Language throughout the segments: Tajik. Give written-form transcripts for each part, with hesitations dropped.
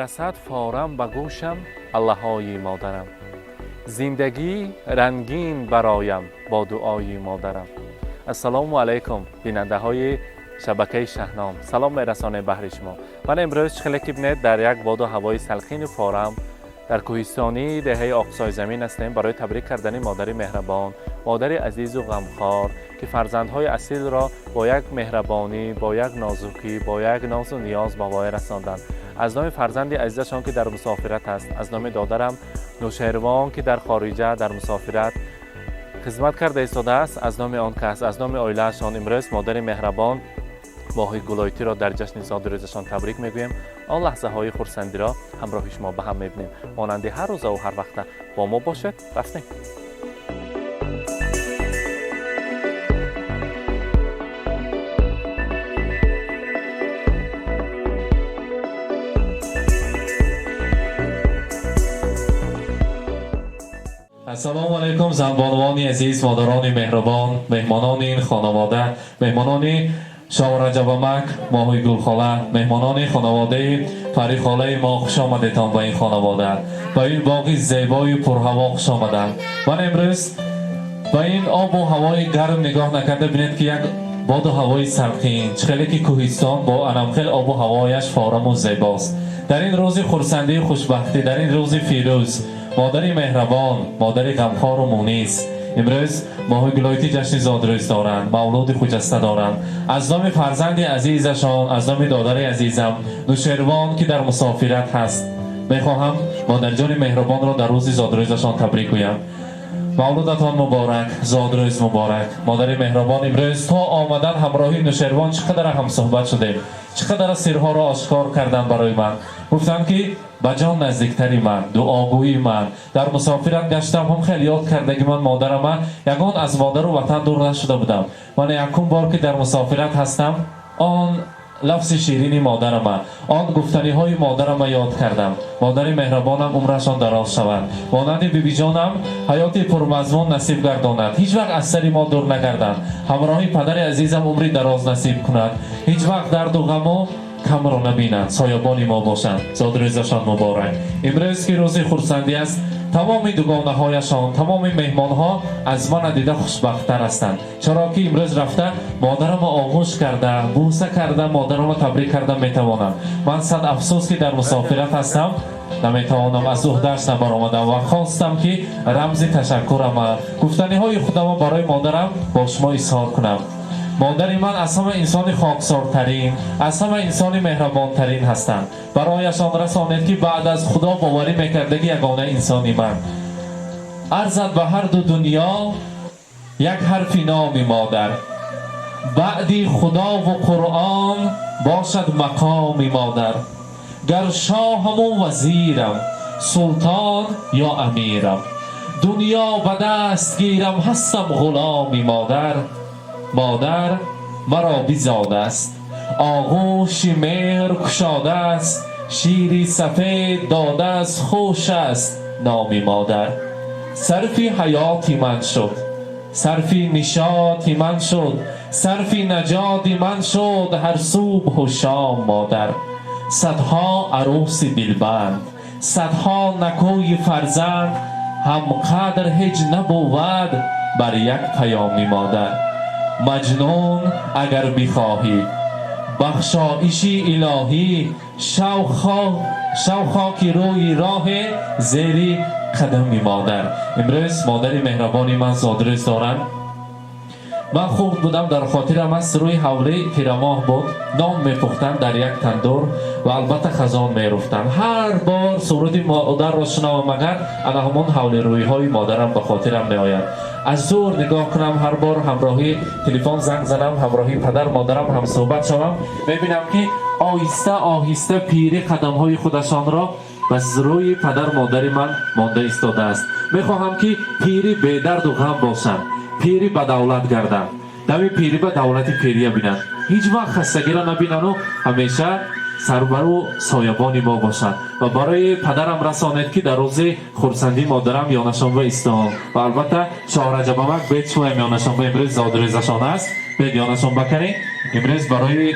Мерасад форам ба гӯшам аллаҳои модарам. Зиндагӣ рангин бароям бо дуои модарам. Ассалому алайкум, бинандаҳои шабакаи Шаҳном, салом мерасонем баҳри шумо. Ман имрӯз, чӣ хеле ки бинед, дар як боду ҳавои салқину форам дар кӯҳистонии деҳаи Оқсойзамин ҳастем барои табрик кардани модари меҳрабон, модари азизу ғамхор, ки фарзандҳои асилро бо як меҳрабонӣ, бо як нозукӣ, бо як нозу ниёз ба воя расонданд. Аз номи фарзанди азизашон, ки дар мусофират аст, аз номи додарам Нӯшервон, ки дар хориҷа дар мусофират хизмат карда истодааст, аз номи он кас, аз номи оилаашон имрӯз модари меҳрабон Моҳи Гулойтиро дар ҷашни зодрӯзашон табрик мегӯем. Он лаҳзаҳои хурсандиро ҳамроҳи шумо ба ҳам мебинем. Монанди ҳар рӯзаву ҳар вақта бо мо бошед. Рафтем. Ассалому алайкум, занбонувони азиз, модарони меҳрубон, меҳмонони ин хонавода, меҳмонони Шоҳраҷабамак, Моҳи Гулхола, меҳмонони хонаводаи Фарихолаи мо, хуш омадетон ба ин хонавода, ба ин боғи зебои пурҳаво хуш омаданд. Ман имрӯз ба ин обу ҳавои гарм нигоҳ накарда, бинед, ки як боду ҳавои салқин, чӣ хеле ки кӯҳистон бо анамхел обу ҳавояш фораму зебост. Дар ин рӯзи хурсандию хушбахтӣ, дар ин рӯзи фирӯз, модари меҳрабон, модари ғамхору мунис, имрӯз Моҳи Гулойтӣ ҷашни зодрӯз доранд, мавлуди хуҷаста доранд. Аз номи фарзанди азизашон, аз номи додари азизам Нӯшервон, ки дар мусофират ҳаст, мехоҳам модарҷони меҳрубонро дар рӯзи зодрӯзашон табрик гӯям. Мавлудатон муборак, зодрӯз муборак, модари меҳрубон. Имрӯз то омадан ҳамроҳи Нӯшервон чӣ қадара ҳамсуҳбат шудем, чӣ қадара сирҳоро ошкор карданд барои ман. Гуфтанд, ки ба ҷон наздиктари ман, дуогӯи ман. Дар мусофират гаштам, ҳам хеле ёд кардаги ман модарама. Ягон аз модару ватан дур нашуда будам. Ман якум бор, ки дар мусофират ҳастам, он лафзи ширини модарама, он гуфтаниҳои модарама ёд кардам. Модари меҳрабонам умрашон дароз шавад, монанди бибиҷонам ҳаёти пурмазмун насиб гардонад, ҳеҷ вақт аз сари мо дур нагарданд, ҳамроҳи падари азизам умри дароз насиб кунад, ҳеҷ вақт дарду ғаму камро набинанд, соябони мо бошанд. Зодрӯзашон муборак. Имрӯз, ки рӯзи хурсандӣ аст, тамоми дугонаҳояшон, тамоми меҳмонҳо аз мана дида хушбахттар ҳастанд, чаро ки имрӯз рафта модарамо оғӯш карда, бӯса карда, модарамо табрик карда метавонам. Ман сад афсӯс, ки дар мусофират ҳастам, наметавонам, аз уҳдааш набаромадам ва хостам, ки рамзи ташаккурама, гуфтаниҳои худамо барои модарам бо шумо изҳор кунам. Модари ман аз ҳама инсони хоксортарин, аз ҳама инсони меҳрабонтарин ҳастанд. Барояшон расонед, ки баъд аз Худо боварӣ мекардаги ягона инсони ман. Арзад ба ҳарду дунё як ҳарфи номи модар, баъди Худову Қуръон бошад мақоми модар. Гар шоҳаму вазирам, султон ё амирам, дунё ба даст гирам, ҳастам ғуломи модар. Модар маро бизодааст, оғӯши меҳр кушодааст, шири сафед додааст, хуш аст номи модар. Сарфи ҳаёти ман шуд, сарфи нишоти ман шуд, сарфи наҷоти ман шуд ҳар субҳу шом модар. Садҳо арӯси дилбанд, садҳо накӯи фарзанд ҳамқадр ҳеҷ набувад бар як паёми модар. Маҷнун, агар бихоҳӣ бахшоиши илоҳӣ, шав хоки рӯи роҳе зери қадами модар. Имрӯз модари меҳрабони ман зодрӯз доранд. Ман хурд будам, дар хотирам аст, рӯи ҳавлӣ тирамоҳ буд, нон мепухтанд дар як тандур ва албатта хазон меруфтанд. Ҳар бор суруди модарро шунавам, агар ана ҳамон ҳавлирӯиҳои модарам ба хотирам меояд. Аз дур нигоҳ кунам, ҳар бор ҳамроҳи телефон занг занам, ҳамроҳи падар модарам ҳамсӯҳбат шавам, мебинам, ки оҳиста оҳиста пирӣ қадамҳои худашонро ба рӯи падар модари ман монда истодааст. Мехоҳам, ки пирӣ бедарду ғам бошанд, пирӣ ба давлат гарданд, дами пирӣ ба давлати пирия бинанд, ҳеҷ вақт хастагиро набинану ҳамеша Сарбару соябони мо бошад. Ва барои падарам расонед, ки дар рӯзи хурсандии модарам ёнашон истон. Ва албатта Шоҳраҷабамак бед шумоям ёнашон ба, имрӯз зодрӯзашон аст, бед ёнашон бакаред. Имрӯз барои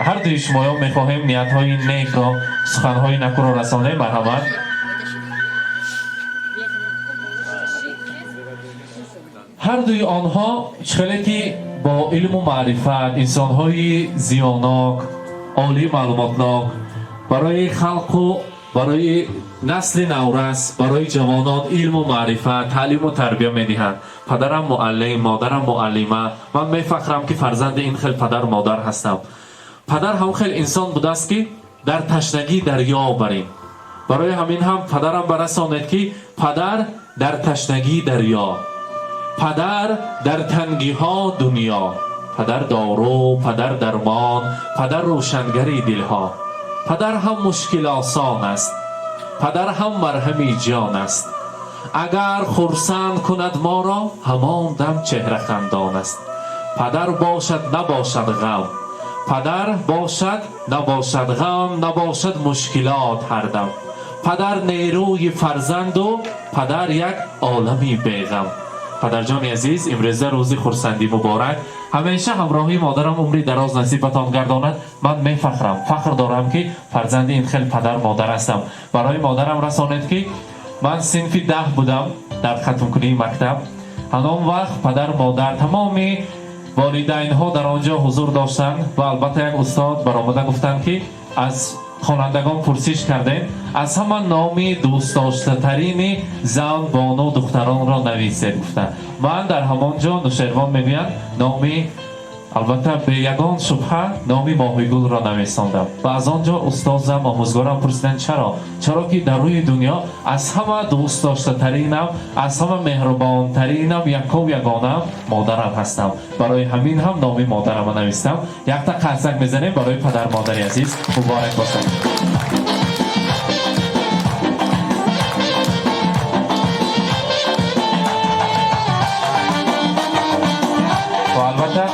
ҳар дуи шумоён мехоҳем ниятҳои некро, суханҳои накуро расонем. Марҳамат. Ҳар дуи онҳо хеле ки бо илму маърифат, инсонҳои зиёнок, олии маълумотнок, барои халқу барои насли наврас, барои ҷавонон илму маърифат, таълиму тарбия медиҳанд. Падарам муаллим, модарам муаллима. Ман мефахрам, ки фарзанди ин хел падару модар ҳастам. Падар ҳам хел инсон будааст, ки дар ташнагӣ дарё барем. Барои ҳамин ҳам падарам барасонед, ки падар дар ташнагӣ дарё, падар дар тангиҳо дунё, падар дору, падар дармон, падар рӯшангари дилҳо. Падар ҳам мушкилосон аст, падар ҳам марҳами ҷон аст. Агар хурсанд кунад моро, ҳамон дам чеҳра хандон аст. Падар бошад, набошад ғам, падар бошад, набошад ғам, набошад мушкилот ҳардам. Падар нерӯи фарзанду падар як олами беғам. Падарҷони азиз, имрӯза рӯзи хурсандӣ муборак. Ҳамеша ҳамроҳи модарам умри дароз насибатон гардонад. Ман мефахрам, фахр дорам, ки фарзанди ин хел падар модар ҳастам. Барои модарам расонед, ки ман синфи 10 будам дар хатмкунии мактаб. Ҳамон вақт падар, модар, тамоми волидайнҳо дар он ҷо ҳузур доштанд ва албатта як устод баромада гуфтанд, ки аз хонандагон пурсиш кардем, аз ҳама номи дӯстдоштатарини зан, бону, духтаронро нависед, гуфтанд. Ман дар ҳамон ҷо, Нушервон мегӯянд, номи, албатта бе ягон шубҳа, номи Моҳигулро нависондам. Ва аз он ҷо устозам, омӯзгорам пурсиданд, чаро? Чаро ки дар рӯи дунё аз ҳама дӯстдоштатаринам, аз ҳама меҳрубонтаринам, яков ягонам модарам ҳастам. Барои ҳамин ҳам номи модарамро навистам. Якта қарсак мезанем барои падар модари азиз. Муборак бошад. Ва албатта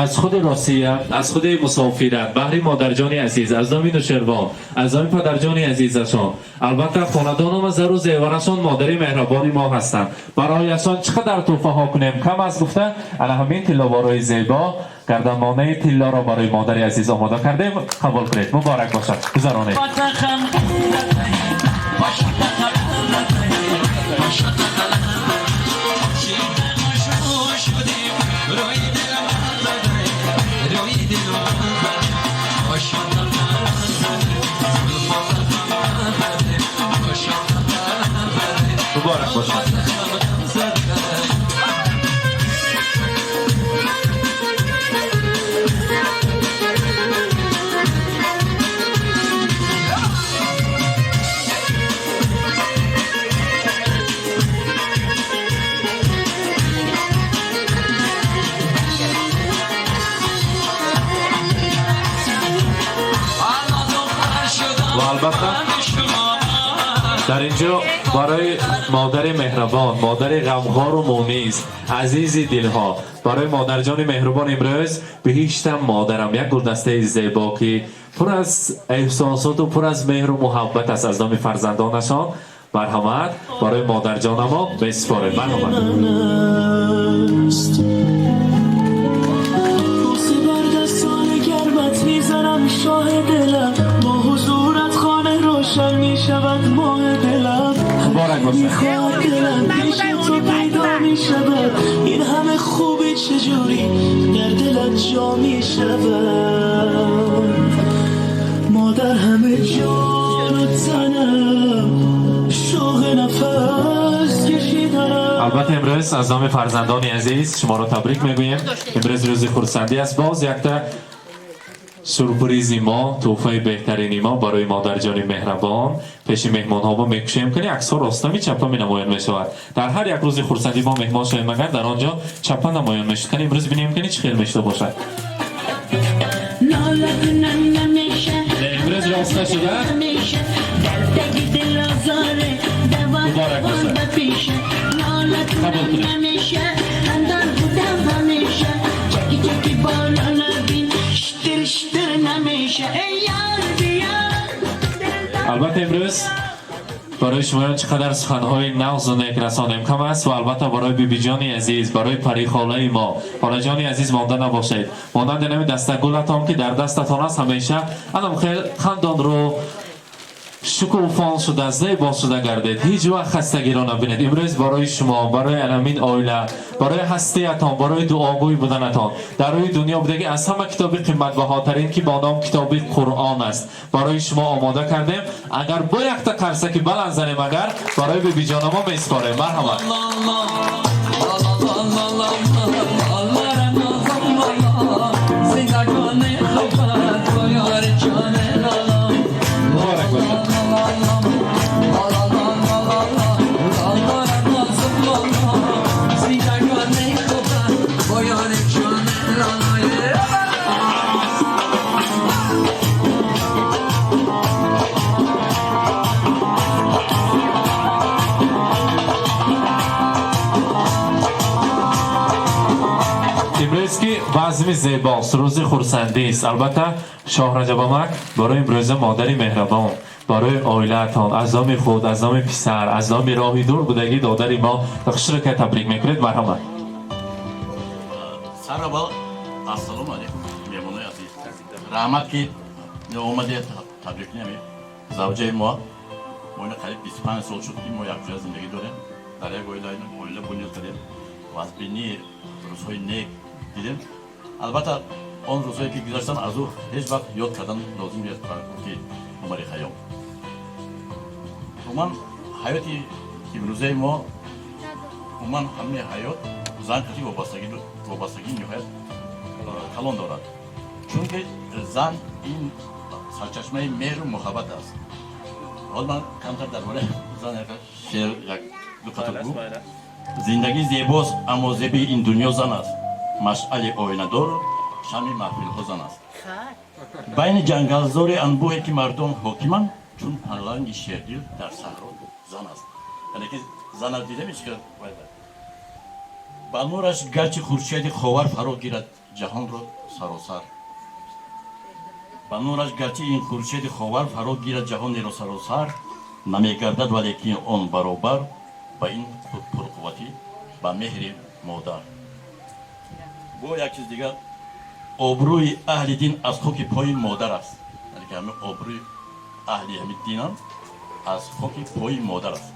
аз худи Россия, аз худи мусофират, баҳри модарҷони азиз, аз номи Нушервон, аз номи падарҷони азизашон, албатта хонадонам, зару зеварашон, модари меҳрабони мо ҳастанд, барояшон чӣ қадар тӯҳфаҳо кунем, кам аст, гуфта, ана ҳамин тилловорҳои зебо, гарданбонаи тиллоро барои модари азиз омода кардем. Қабул кунед. Муборак бошад. Гузаронед. Муборак бошад. Ва албатта дар ин ҷо барои модари меҳрабон, модари ғамхору мунис, азизи дилҳо, барои модарҷони меҳрубон, имрӯз биҳиштам модарам, як гулдастаи зебо, ки пур аз эҳсосоту пур аз меҳру муҳаббат аст, аз номи фарзандонашон, марҳамат, барои модарҷонамо месупорем. Марҳамат. بوسه بر دستان گرمت میزنم شاه دلم، با حضورت خانه روشن میشود ماه دلم. مبارک باشه. میخواد دلم پیش تو پیدا میشود، این همه خوبی چجوری در دلت جا میشود؟ مادر همه جان و تنم، شوق نفس کشیدنم. Албатта имрӯз аз номи фарзандони азиз шуморо табрик мегӯем. Имрӯз рӯзи хурсандӣ аст. Боз якта сюрпризи мо, тӯҳфаи беҳтарини мо барои модарҷони меҳрабон. Пеши меҳмонҳо мо мекушем кунӣ, аксҳо ростами чапа менамоён мешавад. Дар ҳар як рӯзи хурсандӣ мо меҳмон шавем, агар дар он ҷо чапа намоён мешуд. Кани имрӯз бинем, кани чӣ хел мешуда бошад. ناله کنم نمیشه. Имрӯз роста шуда. نمیشه در تگ دل آزاره دوا مبارک باشه. به پیشه ناله قبول کنم کنید. نمیشه خندان بودم همیشه چکی چکی بالا نبین شتر شتر نمیشه ای یار. Албатта, имрӯз барои шумоён чӣ қадар суханҳои нағзу нек расонем, кам аст. Ва албатта, барои бибиҷони азиз, барои парихолаи мо, холаҷони азиз, монда набошед. Монанди нами дастагулатон, ки дар дастатон аст, ҳамеша анам хел хандонрӯ, шукуфон шуда, зебо шуда гардед, ҳеҷ вақт хастагиро набинед. Имрӯз барои шумо, барои анамин оила, барои ҳастиятон, барои дуогӯй буданатон дар рӯи дунё будаги, аз ҳама китоби қиматбаҳотарин, ки бо ном китоби Қуръон аст, барои шумо омода кардем. Агар бо якта қарсаки баланд занем, агар барои бибиҷонамо меспорем, марҳамат. Муборак бошад. Имрӯз ки базми зебост, рӯзи хурсандист, албатта, Шоҳ Раҷабамак барои имрӯза модари меҳрабон, барои оилаатон аз номи худ, аз номи писар, аз номи роҳи дур будагӣ додари мо хушрӯка табрик мекунед. Марҳамат. Сараввал ассалому алайкум, меҳмонои азиз, раҳмат, ки омадед табрик кунем завҷаи мо. Мо ина қариб 25 сол шуд, ки мо якҷоя зиндагӣ дорем, дар як оила бунёд кардем ва аз бинии рӯзҳои нек дидем. Албатта, он рӯзҳое, ки гузаштанд, аз ӯ ҳеҷ вақт ёд кардан лозим нест. Гуфти Умари Хайём, умуман, ҳаёти имрӯзаи мо, умуман, ҳамаи ҳаёт зан кати вобастагии ниҳоят калон дорад, чунки зан ин сарчашмаи меҳру муҳаббат аст. Ҳол ман камтар дар бораи зан як шеър, як ду қатр гуфт. Зиндагӣ зебост, аммо зеби ин дунё зан аст, машъали оинадору шамъи маҳфилҳо зан аст. Байни ҷангалзори анбӯҳе, ки мардон ҳокиманд, чун паланги шердил дар саҳро зан аст. Яъне ки зана дидем, ҳеч ба нураш гарчи хуршеди ховар фаро гирад ҷаҳонро саросар, ба нураш гарчи ин хуршеди ховар фаро гирад ҷаҳонеро саросар, намегардад валекин он баробар ба ин пурқувватӣ, ба меҳри модар. Бо як чиз дигар: обрӯи аҳли дин аз хоки пои модар аст. Яъне ки ҳамин обрӯи аҳли ҳамин динам аз хоки пои модар аст.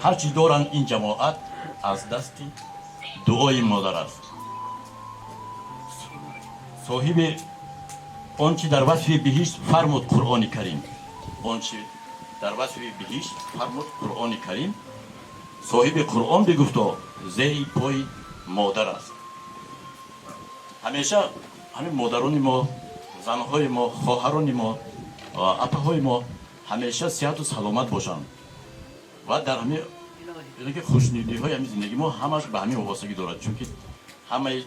Ҳар чӣ доранд ин ҷамоат, аз дасти дуои модар аст. Соҳиби он чӣ дар васфи биҳишт фармуд Қуръони Карим, он чӣ дар васфи биҳишт фармуд Қуръони Карим, соҳиби Қуръон бигуфто: зери пои модар аст. Ҳамеша ҳамин модарони мо, занҳои мо, хоҳарони мо, апаҳои мо ҳамеша сиҳату саломат бошанд ва дар ҳамин ки хушнудиҳои ҳамин зиндагии мо ҳамаш ба ҳамин вобастагӣ дорад, чунки ҳамаи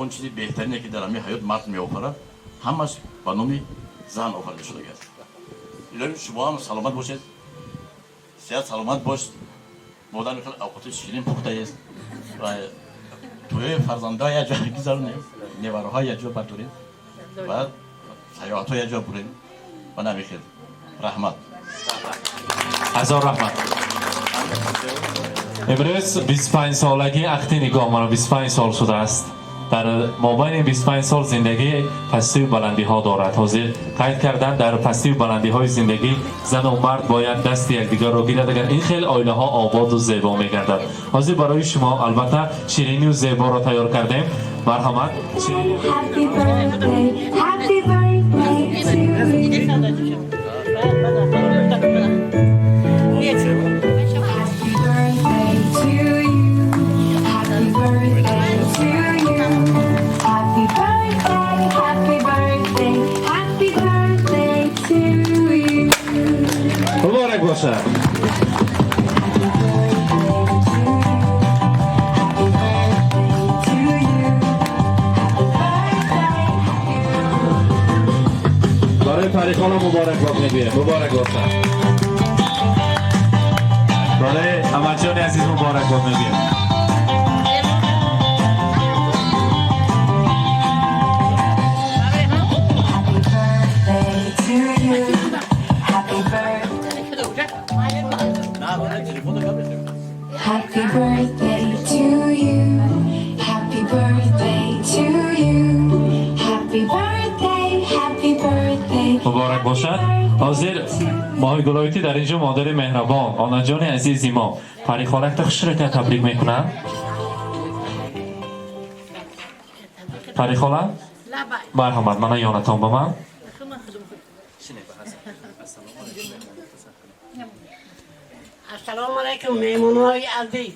он чизи беҳтарине, ки дар ҳамин ҳаёт мард меофарад, ҳамаш ба номи зан офарида шудагиаст. Илоҳи, шумо ҳам саломат бошед, сиҳат саломат бош. Модар мехел авқоти ширин пухтаест ва тӯёи фарзандҳо як ҷо гузаронем, невараҳо як ҷо бардорем ва саёҳатҳо як ҷо бурем ва намехел. Раҳмат. Ҳазор раҳмат. Имрӯз 25 солагии ақди никоҳ мана 25 сол шудааст. Дар мобайни 25 сол зиндагӣ пастию баландиҳо дорад. Ҳозир қайд кардан, дар пастию баландиҳои зиндагӣ зану мард бояд дасти якдигарро гирад, агар ин хел оилаҳо ободу зебо мегардад. Ҳозир барои шумо, албатта, ширинию зеборо тайёр кардем. Марҳамат. Happy birthday, happy birthday to you. Happy birthday to you. Happy birthday to you. Happy birthday, happy birthday, happy birthday to you. Муборак бошад. Happy birthday to you. Happy birthday to you. Happy birthday, happy Барои Парихона муборак бод мегӯем, муборак бошад. Барои Амаҷони азиз муборак бод мегӯем. Happy birthday to you. Happy birthday. Муборак бошад. Ҳозир Моҳигулоити дар инҷо модари меҳрабон, онаҷони азизи мо Парихолакта хушрака табрик мекунам. Парихола, марҳамат, мана ёнатон ба ман. Ассалому алайкум, меҳмонҳои азиз.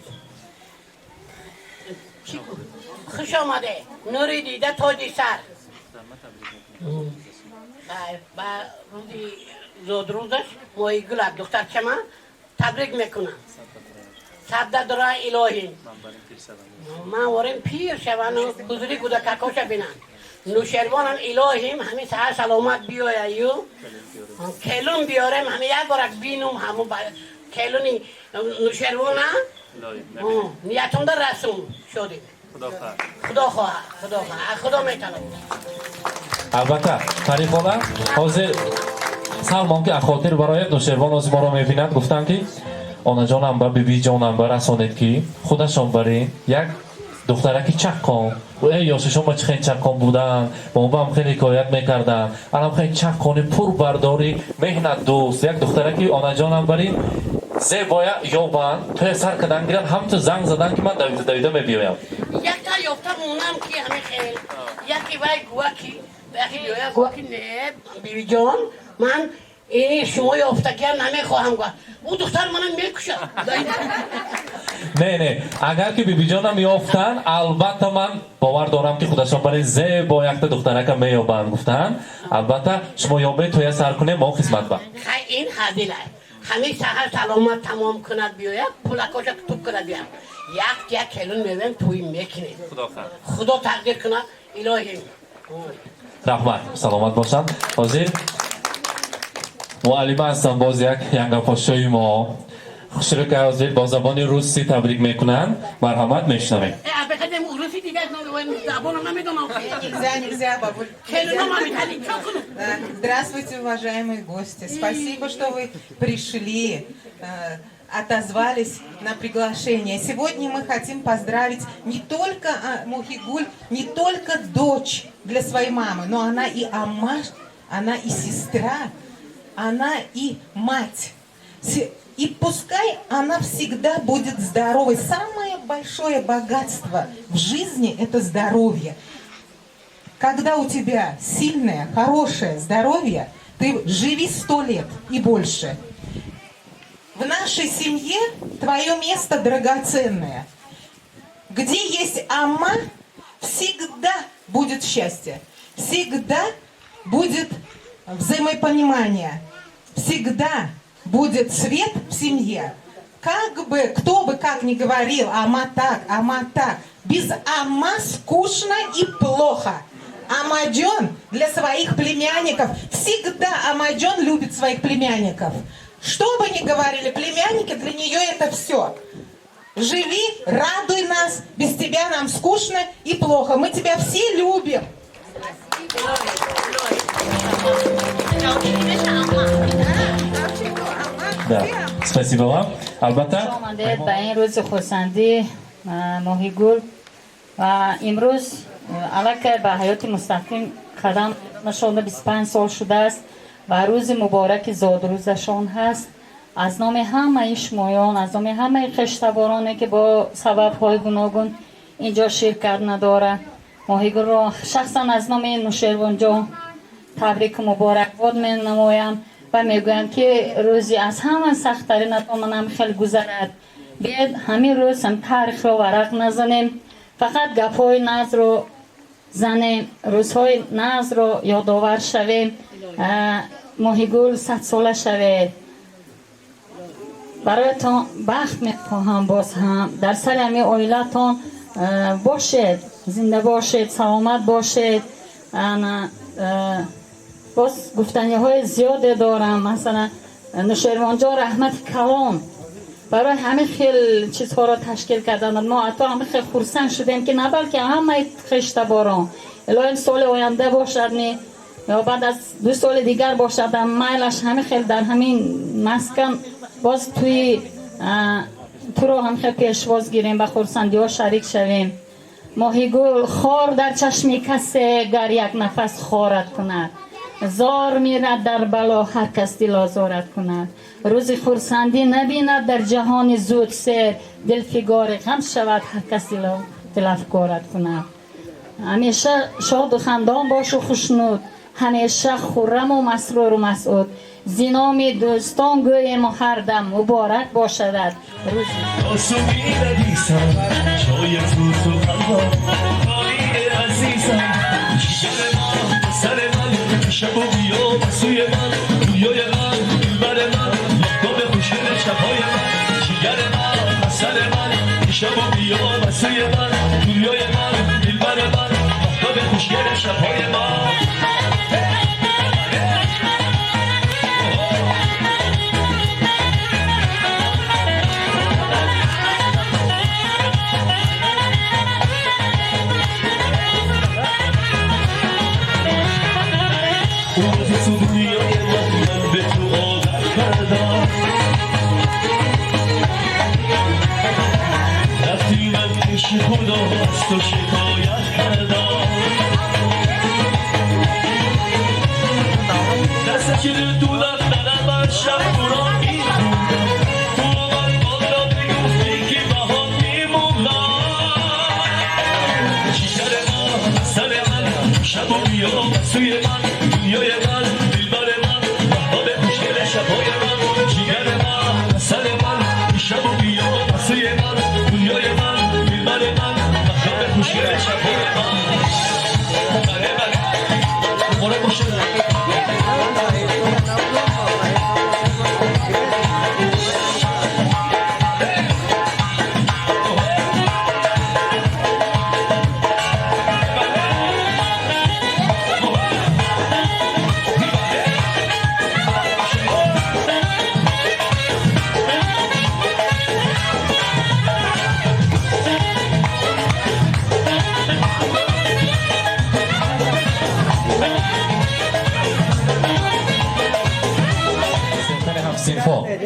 Хуш омаде, нури дида, тоҷи сар. Ба рӯзи зодрӯзаш Моҳигула духтарчама табрик мекунам. Садда дора илоҳим. Ман ворем пир шавану ҳузури кӯдакакоша бинам. Нушервонам илоҳим ҳамин саҳар саломат биёяю келун биёрем, ҳамин як борак бинум ҳамун келуни Нушервона ниятумда расум шодем. Худо хоҳад, Худо хоҳад, Худо металаб. Албатта, Парихола, ҳозир Салмон ки ахотир барояд, Нушервон ҳозир моро мебинад, гуфтанд ки онаҷонам ба бибиҷонам ба расонед, ки худашон барин як духтараки чаққон. Э, ёшишон ба чӣ хел чаққон буданд, бо бам хеле ҳикоят мекарданд. Анам хеле чаққони пурбардори меҳнатдӯст як духтараки онаҷонам барин зебоя ёбанд, тоя сар кардан гиранд, ҳамту занг задан ки ман давида давида мебиёям. Якта ёфта монам ки ҳамин хел яке вай гӯва ки яке биёя гӯва ки не, бибиҷон, ман ини шумо ёфтагиам намехоҳам, гӯва ӯ духтар манам мекушад. Не, не, агар ки бибиҷонам ёфтанд, албатта ман бовар дорам, ки худашон барои зебо якта духтарака меёбанд, гуфтанд. Албатта, шумо ёбед, тоя сар кунем, мо хизмат ба. Хай, ин ҳазила ҳамин саҳар саломат тамом кунад, биёяд, пулакоша туп кунад, биям, як як келун мевем, тӯй мекунем, Худо тақдир кунад, илоҳим. Раҳмат, саломат бошанд. Ҳозир муаллима ҳастанд, боз як янгапошои мо хушрука ҳозир бо забони русӣ табрик мекунанд. Марҳамат, мешунавем. Нельзя, нельзя, бабуль. Да. Здравствуйте, уважаемые гости. Спасибо, что вы пришли, отозвались на приглашение. Сегодня мы хотим поздравить не только Мохигуль, не только дочь для своей мамы, но она и ама, она и сестра, она и мать. И пускай она всегда будет здоровой. Самое большое богатство в жизни – это здоровье. Когда у тебя сильное, хорошее здоровье, ты живи 100 лет и больше. В нашей семье твое место драгоценное. Где есть ама, всегда будет счастье. Всегда будет взаимопонимание. Всегда будет свет в семье. Как бы, кто бы как ни говорил, ама так, ама так, без ама скучно и плохо. Амаджон для своих племянников, всегда Амаджон любит своих племянников. Что бы ни говорили племянники, для нее это все. Живи, радуй нас, без тебя нам скучно и плохо. Мы тебя все любим. Да. Спасибо вам. Албатта. Омадед ба ин рӯзи хурсандӣ, Моҳигул, ва имрӯз аллакай ба ҳаёти мустақим қадам нашонда 25 сол шудааст ва рӯзи мубораки зодрӯзашон ҳаст. Аз номи ҳамаи шумоён, аз номи ҳамаи хештабороне, ки бо сабабҳои гуногун инҷо ширкат надорад, Моҳигулро шахсан аз номи Нушервонҷон табрику муборакбод менамоям ва мегӯям, ки рӯзи аз ҳама сахттаринатон манам хеле гузарад. Биед, ҳамин рӯз ҳам таърихро варақ назанем, фақат гапҳои назрро занем, рӯзҳои назрро ёдовар шавем. Моҳигул, 100-сола шавед. Бароятон бахт мехоҳам. Боз ҳам дар сари ҳамин оилатон бошед, зинда бошед, саломат бошед. Ана, боз гуфтаниҳои зиёде дорам. Масалан, Нушервонҷон, раҳмати калон барои ҳамин хел чизҳоро ташкил кардан. Мо ҳатто ҳамин хел хурсанд шудем, ки на балки ҳамаи хештаборон. Илоҳим, соли оянда бошад ми ё баъд аз 2 соли дигар бошад, майлаш, ҳамин хел дар ҳамин маскан боз туи туро ҳам хел пешвоз гирем, ба хурсандиҳо шарик шавем. Моҳигул, хор дар чашми касе, гар як нафас хорат кунад. Зор мирад дар бало ҳар кас дилозорат кунад. Рӯзи хурсандӣ набинад дар ҷаҳони зуд сер, дилфигори ғам шавад ҳар кас дилафгорат кунад. Ҳамеша шоду хандон бошу хушнуд, ҳамеша хурраму масруру масъуд. Зи номи дӯстон гӯему ҳардам муборак бошадат рӯзи. شب و بیا سوی من دنیای من دلبر من مهتاب خوشگل شبهای من جگر من عسل من شب و بیا سوی من دنیای من دلبر من مهتاب خوشگل شبهای من. خدا از تو شکایت کردم دست چیر دولم دارم از شب تو را میخوندم تو من بالا بگفتی که بها میموندم جگر من سر من شب و بیا سوی من دنیای من دلبر من مهتاب خوشگل شبهای من جگر من سر من شب و بیا سوی من دنیای من دلبر من مهتاب خوشگل شبهای من. بله بله مبارک باشه.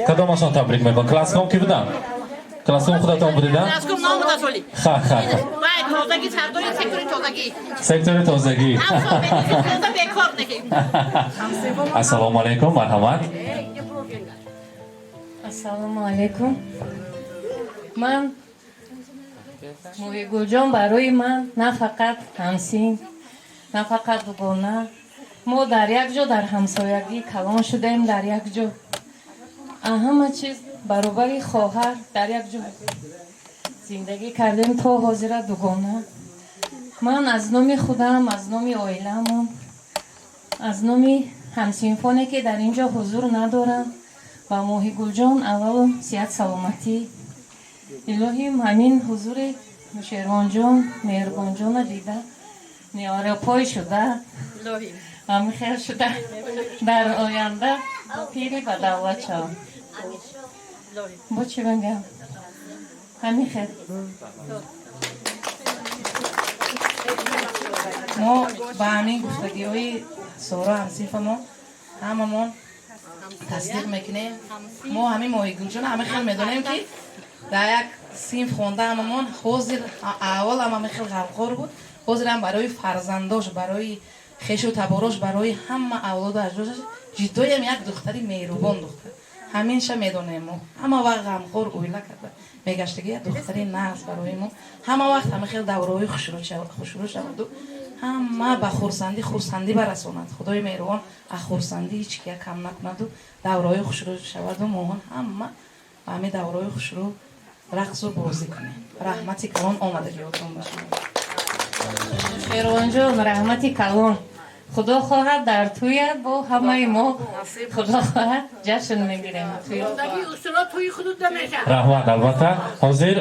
Кадомашон табрик мекунам? Класском ки будам? Класском худатон будида? Класском номуда соли. Ха ха ха. Вай тозагӣ сардори сектори тозагӣ. Сектори тозагӣ. Ҳамсо бекор неки. Ассалому алайкум, марҳамат. Ассалому алайкум. Ман Моҳигулҷон барои ман на фақат ҳамсин, на фақат дугона. Мо дар як ҷо дар ҳамсоягӣ калон шудаем, дар як ҷо ҳама чиз баробари хоҳар дар як ҷо зиндагӣ кардем то ҳозира дугона. Ман аз номи худам, аз номи оиламон, аз номи ҳамсинфоне ки дар ин ҷо ҳузур надоранд ва Моҳигулҷон аввалу сиҳат саломатӣ. Илоҳим ҳамин ҳузури Шервонҷон, Меҳрубонҷона дида ниёрапой шуда, ҳамихел шуда дар оянда пири ба давлат шавам. Бо чӣ мегӯям? Ҳамихел. Мо ба ҳамин гуфтагиҳои Соро ҳамсинфамо ҳамамон тасдиқ мекунем. Мо ҳамин Моҳигулҷон ҳама хел медонем ки дар як синф хонда ҳамамон ҳозир аввал ҳам ҳама хел ғамхор буд, ҳозир ҳам барои фарзандош, барои хешу таборош, барои ҳама авлоду аҷдодаш ҷиддоям як духтари меҳрубон духтар. Ҳаминша медонем мо. Ҳама вақт ғамхор оила карда мегаштаги як духтари нағз барои мо. Ҳама вақт ҳама хел давраҳои хушрӯ шаваду ҳама ба хурсандӣ хурсандӣ барасонад. Худои меҳрубон аз хурсандӣ ҳеҷ кия кам накунаду давраҳои хушрӯ шаваду моҳон ҳама ба ҳамин давраҳои хушрӯ рақсу бозӣ кунем. Раҳмати калон омадагиётон ба шумо. Шервонҷон, раҳмати калон. Худо хоҳад дар тӯят бо ҳамаи мо худо хоҳад ҷашн мегирем. Раҳмат. Албатта ҳозир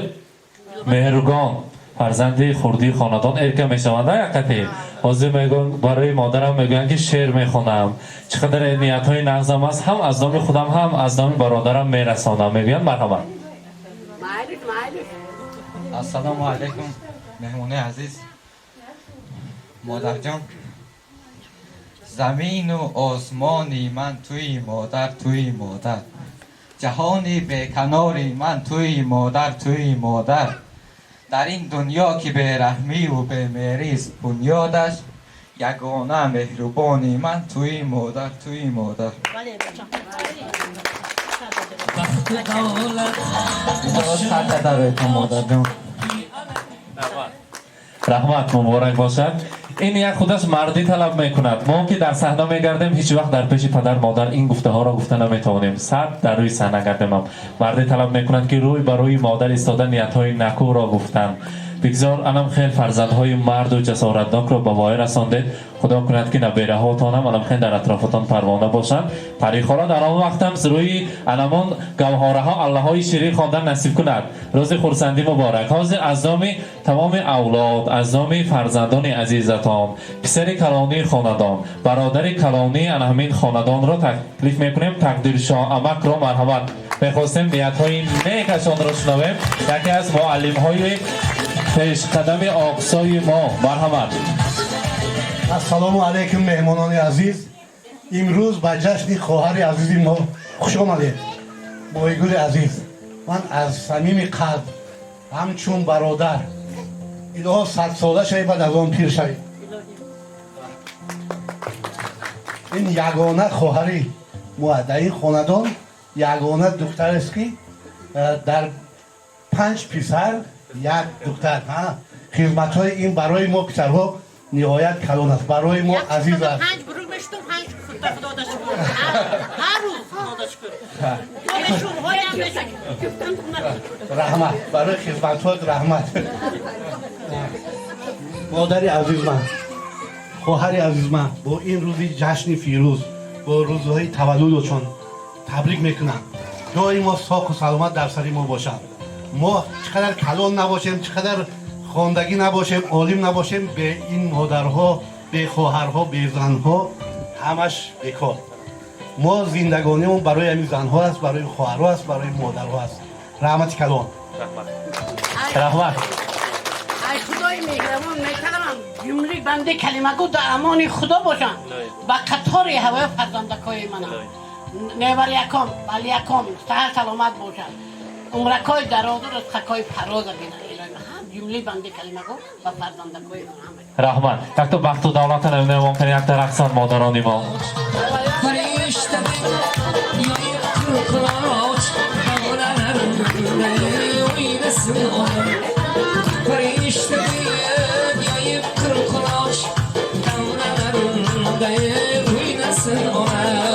Меҳругон фарзанди хурдии хонадон эрка мешаванд яқате. Ҳозир мегӯям барои модарам мегӯянд ки шеър мехонам. Чӣ қадар ниятҳои нағзам аст, ҳам аз номи худам, ҳам аз номи бародарам мерасонам. Мегӯянд марҳамат. Ассалому алайкум, меҳмонои азиз. Модарҷон, замину осмони ман туи модар, туи модар. Ҷаҳони беканори ман туи модар, туи модар. Дар ин дунё ки бераҳмиву бемеҳрист бунёдаш, Ягона меҳрубони ман туи, модар, туи, модар. Модарҷон. Раҳмат, муборак бошад. Ин як худаш мардӣ талаб мекунад. Мо ки дар саҳна мегардем, ҳеҷ вақт дар пеши падар модар ин гуфтаҳоро гуфта наметавонем. Сад дар рӯи саҳна гардемам, мардӣ талаб мекунад, ки рӯй ба рӯи модар истода ниятҳои накӯро гуфтан. Бигзор анам хел фарзандҳои марду ҷасоратнокро ба воя расондед. Худо кунад, ки набераҳотонам анам хел дар атрофатон парвона бошанд. Парихола дар он вақтам рӯи анамон гавҳораҳо аллаҳои ширин хондан насиб кунад. Рӯзи хурсандӣ муборак. Ҳозир аз номи тамоми авлод, аз номи фарзандони азизатон, писари калонии хонадон, бародари калонии ана ҳамин хонадонро таклиф мекунем, Тақдиршоҳ амакро. Марҳамат, мехостем ниятҳои некашонро шунавем. Яке аз муаллимҳои пешқадами Оқсои мо, марҳамат. Ассалому алайкум, меҳмонони азиз! Имрӯз ба ҷашни хоҳари азизи мо хуш омадед. Моҳигули азиз, ман аз самими қалб ҳамчун бародар, илоҳо 100-сола шавӣ, баъд аз он пир шавӣ. Ин ягона хоҳари мо дар ин хонадон, ягона духтарест, ки дар панҷ писар як духтар. Хизматҳои ин барои мо писарҳо ниҳоят калон аст, барои мо азиз аст. Панҷ бурук мешудум, панҷ худо худода шукр, ҳар рӯз худода шукр. Шурҳоям. Раҳмат барои хизматҳоят, раҳмат. Модари азизман, хоҳари азизман, бо ин рӯзи ҷашни фирӯз, бо рӯзҳои таваллудашон табрик мекунам. Доимо соқу саломат дар сари мо бошанд. Мо чӣ қадар калон набошем, чӣ қадар хондагӣ набошем, олим набошем, бе ин модарҳо, бе хоҳарҳо, бе занҳо ҳамаш бекор. Мо зиндагонимон барои ҳамин занҳо аст, барои хоҳарҳо аст, барои модарҳо аст. Раҳмати калон. Раҳмат. Ай худои меҳрабон металабам, ҷумли банди калимагӯ дар амони худо бошанд, ба қатори ҳавои фарзандакои манам, неварияком, балияком саҳар саломат бошанд, умракои дарозу ризқакои фароза бинанд. Илоҳи ҳам ҷумли банди калимагӯ ба фарзандакои ман ҳама. Раҳмат. Якто бахту давлата намемон кунем, якта рақсан, модарони мо. Farishta yoyib quloch davralarni o'ynasin onam. Farishta yoyib quloch davralarni o'ynasin onam.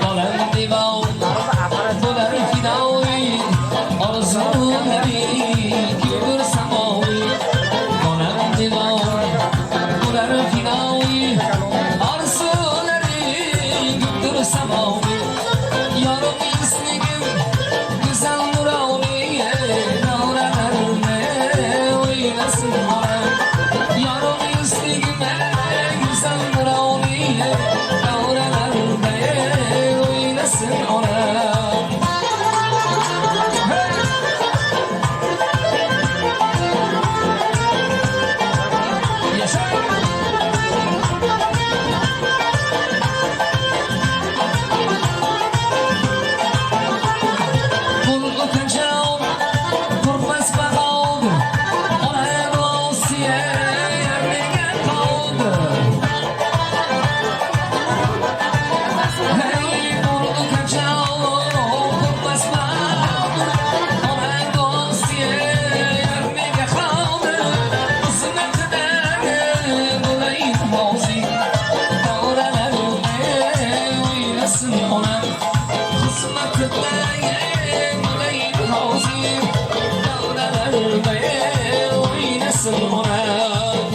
Bolam devona bo'lar fidoyi, orzulari ko'r samoyi. Bolam devona bo'lar fidoyi, orzulari ko'r samoyi. Yorug' yuzligim go'zal nuroni, davralarni o'ynasin onam. Yorug' yuzligim go'zal nuroni, davralarda o'ynasin onam. Yasha! Qul o'tajam, qo'rqmas bahodir, ona duosi nega qodir. Hey, qul o'tajam, qo'rqmas bahodir, ona duosi nega qodir. Xizmatida bo'layin rozi, davralarni o'ynasin onam. Xizmatida bo'layin rozi, davralarni o'ynasin onam.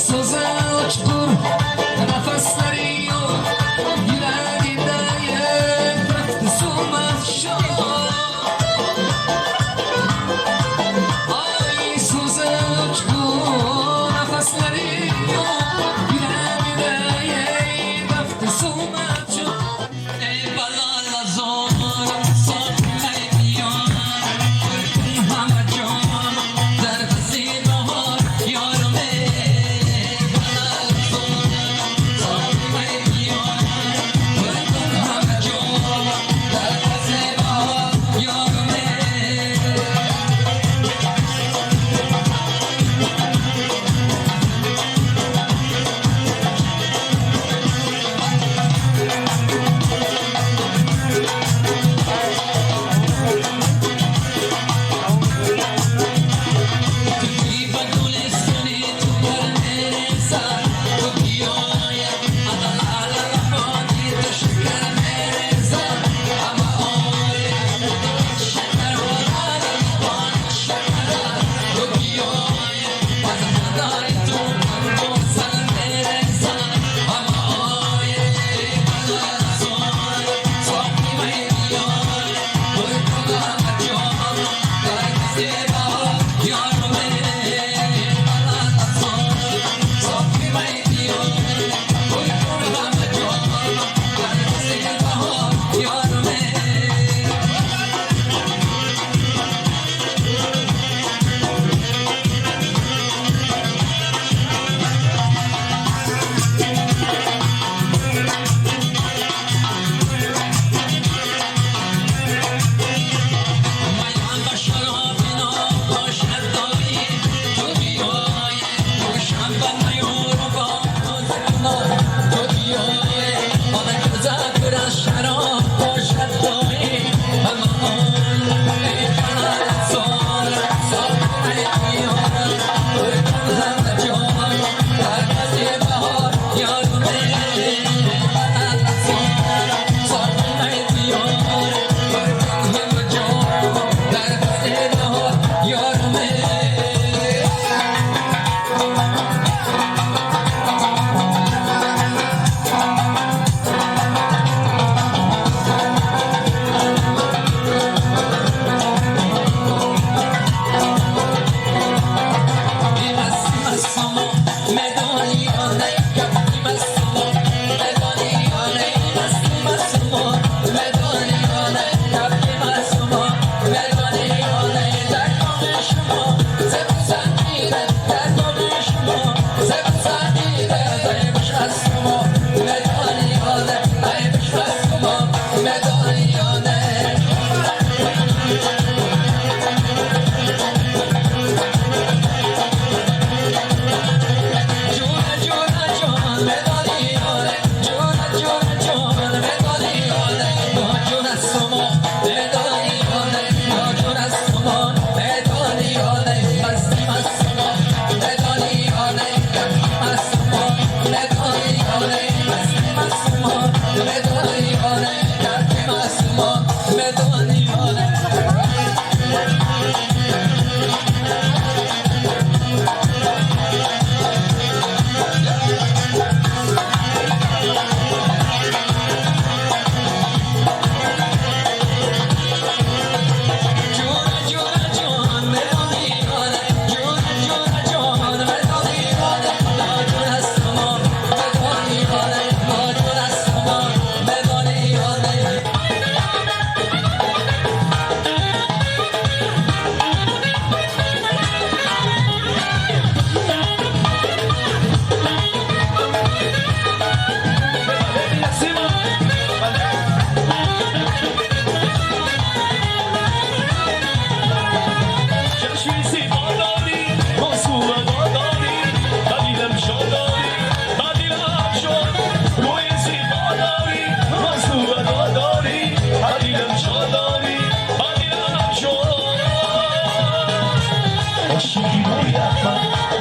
So'zi chuqur, nafaslari yo'q, yuragida turibdi so'nmas shuq. Ay, so'zi chuqur.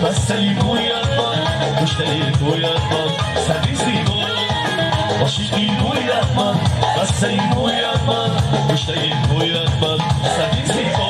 بستنی مویت من، مشتری مویت من، سری زیبا، عاشقی مویت من، بستنی مویت من، مشتری مویت من، سری زیبا.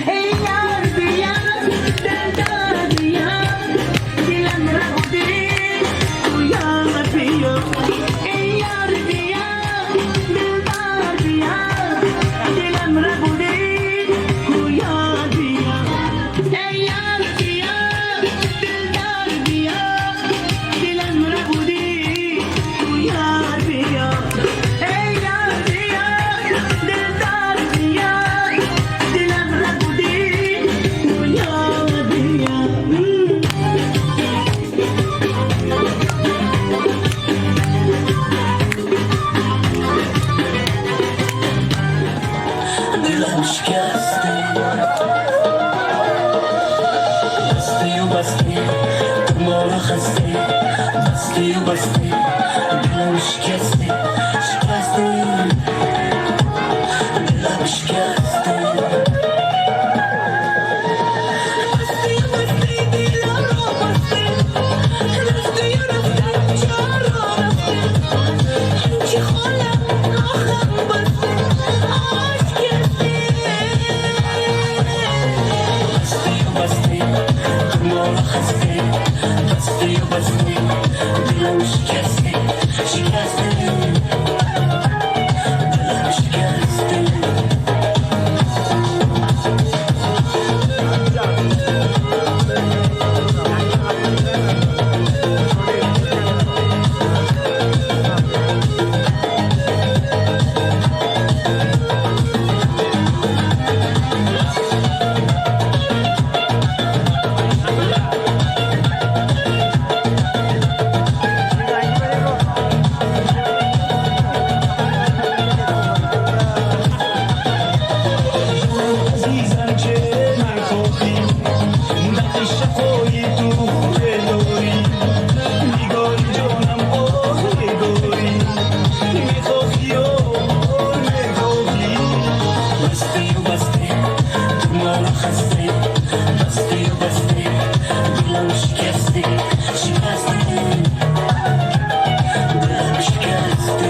Ey yar diya, басте, ту моро хасте, бастию басте, дилам шикасте, шикасте, дилам шикасте. Бастию басте, дилам басте, рафтию рафте, чаро рафте, ҳамчи холам рохам басте, ошкасте. Бастию басте, ту моро хасте, бастию басте, дилам шикасте, шикасте, дилам шикасте. عزیزم که من خواهی دقی شفای تو داری نگاری جانم آه نگاری میخواهی آه نگاری. بسته و بسته، تو مارو خسته، بسته و بسته، دلم شکسته، شکسته، دلم شکسته.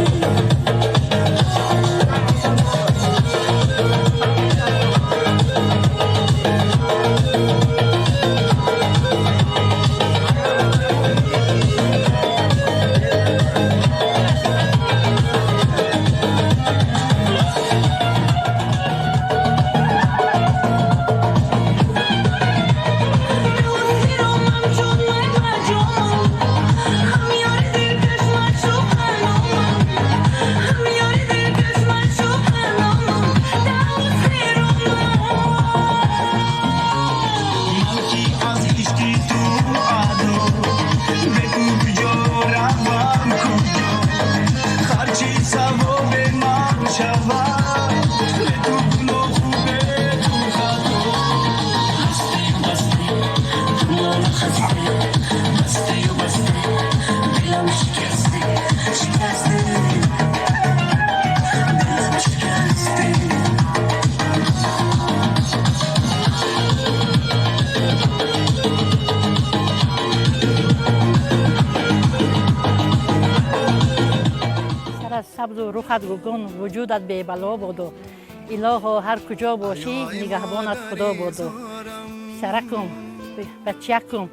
من کی از عشقی تو عدو بگو کجا روم کجا هرچی ثواب من شود به تو گناه و به تو خطا. بسته و بسته، تو مارو خسته، بسته و بسته، دلم شکسته، شکسته، دلم شکسته. Сарат сабзу рухат гулгун, вуҷудат бебало боду. Илоҳо, ҳар куҷо бошӣ, нигаҳбонат Худо боду. Писаракум, бачакум,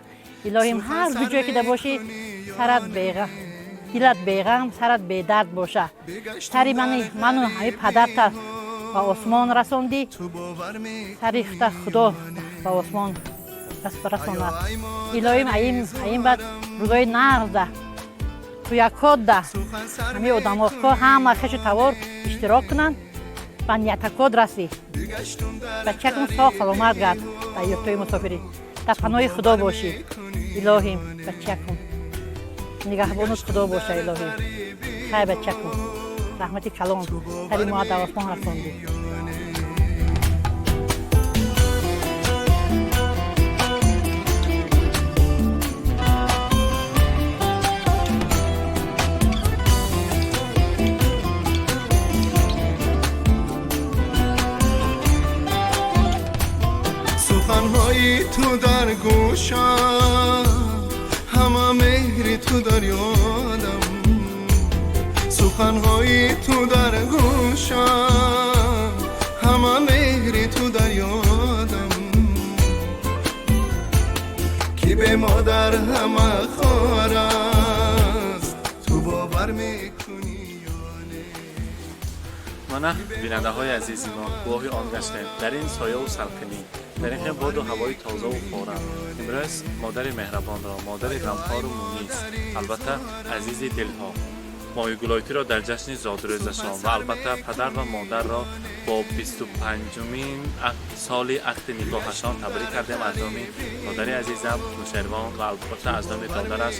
илоҳим, ҳар куҷое ки да бошӣ, сарат беғам, дилат беғам, сарат бедард боша. Сари мани ману ҳами падарта ба осмон расондӣ, сари хута Худо ба осмон расонад. Илоҳим, аим баъд рӯзои нағзда туякодда ҳамаи одамоко, ҳама хешу тавор иштирок кунанд, ба ниятакод расӣ. Бачакум, соғ саломат гард, дар юртои мусофирӣ дар паноҳи Худо бошӣ. Илоҳим, бачакум, нигаҳбонут Худо боша. Илоҳим, хай, бачакум, раҳмати калон, сари мо дар осмон расондӣ. سخنهای تو در گوشم، همه مهری تو در یادم، سخنهای تو در گوشم، همه مهری تو در یادم، که به مادر همه خار است، تو باور میکنی؟ Мана, бинандаҳои азизи мо, гувоҳи он гаштем, дар ин сояву салқинӣ, дар ин хел боду ҳавои тозаву форам, имрӯз модари меҳрабонро, модари ғамхору мунис, албатта, азизи дилҳо, Моҳигулойтиро дар ҷашни зодрӯзашон ва албатта падар ва модарро бо 25-умин соли ақди никоҳашон табрик кардем. Аз номи модари азизам Нушервон ва албатта аз номи додараш,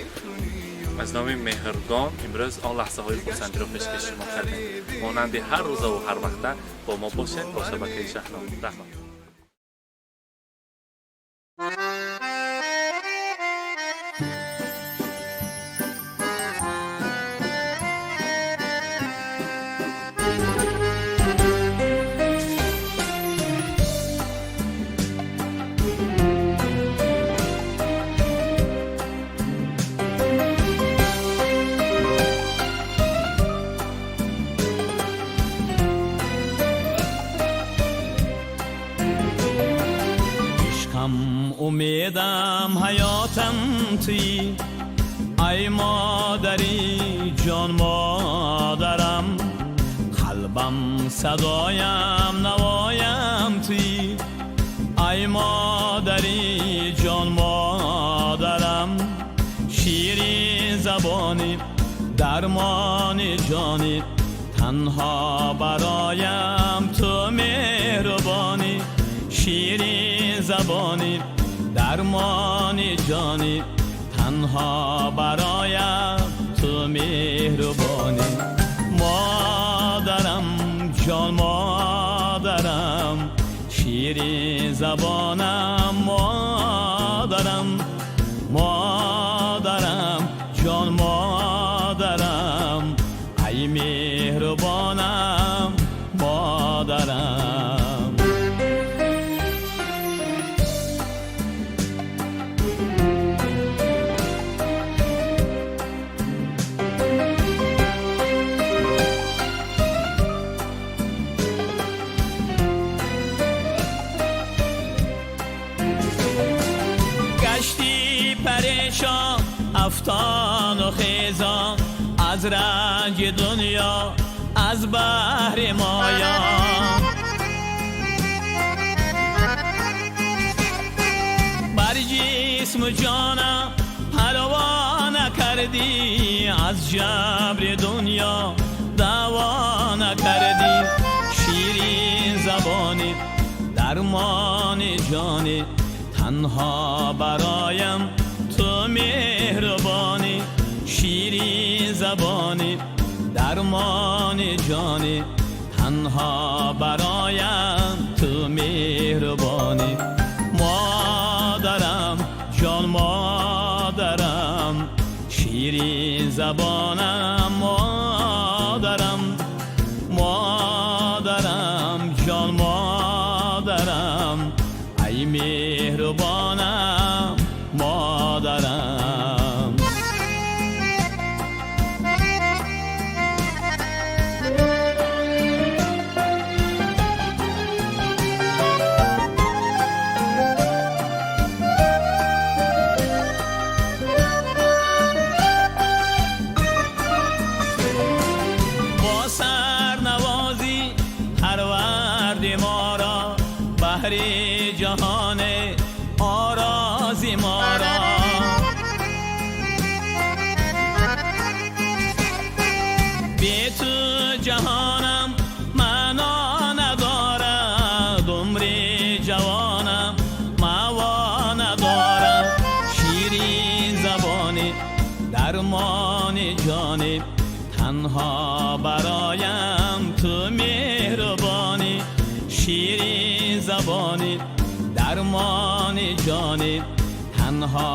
аз номи Меҳргон, имрӯз он лаҳзаҳои хурсандиро пешкаши шумо кардем. Монанди ҳар рӯзаву ҳар вақта бо мо бошед, бо шабакаи Шаҳно. Раҳмат. Ҷонам, ҳаётам туӣ, ай модари ҷон, модарам, қалбам, садоям, навоям туӣ, ай модари ҷон, модарам, ширин забонӣ, дармони ҷонӣ, танҳо бароям ту меҳрубонӣ, ширин забонӣ, дармони ҷонӣ, танҳо бароям ту меҳрубонӣ. Модарам, ҷон модарам, ширин забонам, модарам, модарам, ҷон модарам, ай меҳрубонам, модарам. Гашти парешон, афтону хезон, аз ранҷи дунё, аз баҳри моён, бар ҷисму ҷонам парво накардӣ, аз ҷабри дунё даъво накардӣ, ширин забонӣ, дармони ҷонӣ, танҳо бароям ту меҳрубонӣ, ширин забонӣ, дармони ҷонӣ, танҳо бароям ту меҳрубонӣ. Модарам, ҷон модарам, ширин забонам, модарам, модарам, ҷон модарам, ай меҳрубонам, модарам. Бо сарнавозӣ парварди моро, баҳри ҷаҳон орози моро, бе ту ҷаҳонам маъно надорад, умри ҷавонам маъво надорад, ширин забонӣ, дармони ҷонӣ, танҳо бароям ту меҳрубонӣ, ширин забонӣ, дармони ҷонӣ, танҳо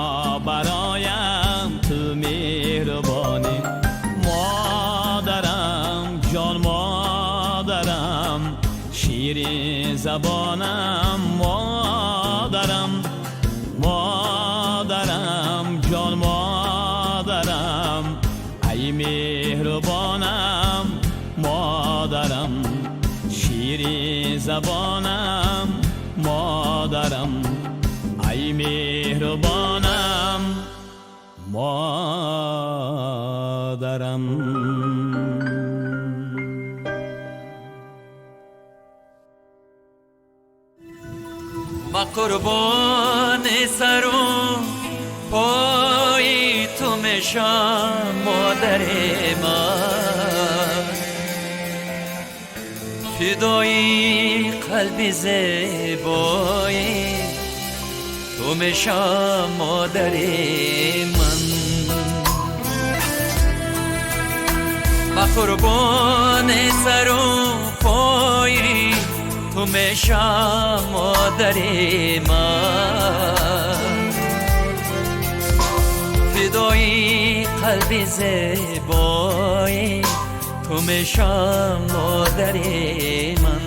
бароям ту меҳрубонӣ. Модарам, ҷон модарам, ширин забонам, модарам, модарам, ҷон модарам, ай меҳрубонам, модарам, ширин забонам, модарам, ай меҳрубонам, модарам. Ма қурбони сару пои ту мешам, модари ман, фидои қалби зебои ту мешам, модари ман. Ма қурбони сару пои ту мешам, модари ман, фидои қалби зебои ту мешам, модари ман.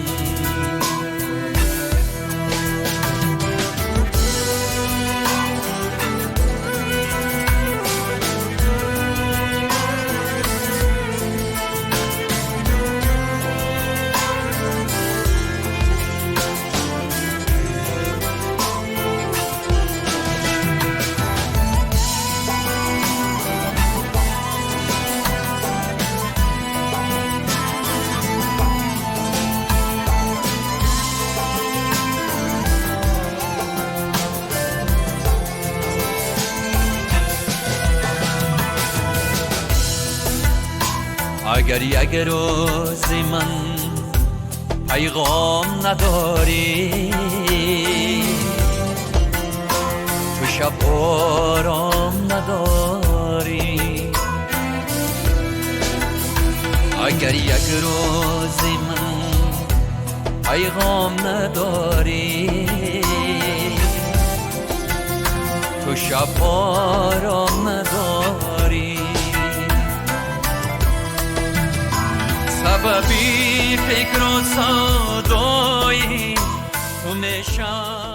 Агар як рӯз ман пайғом надорӣ, ту шаб ором надорӣ. Агар як рӯз ман пайғом надорӣ, ту шаб ором надорӣ. Сабаби фикру савдои ту мешавам.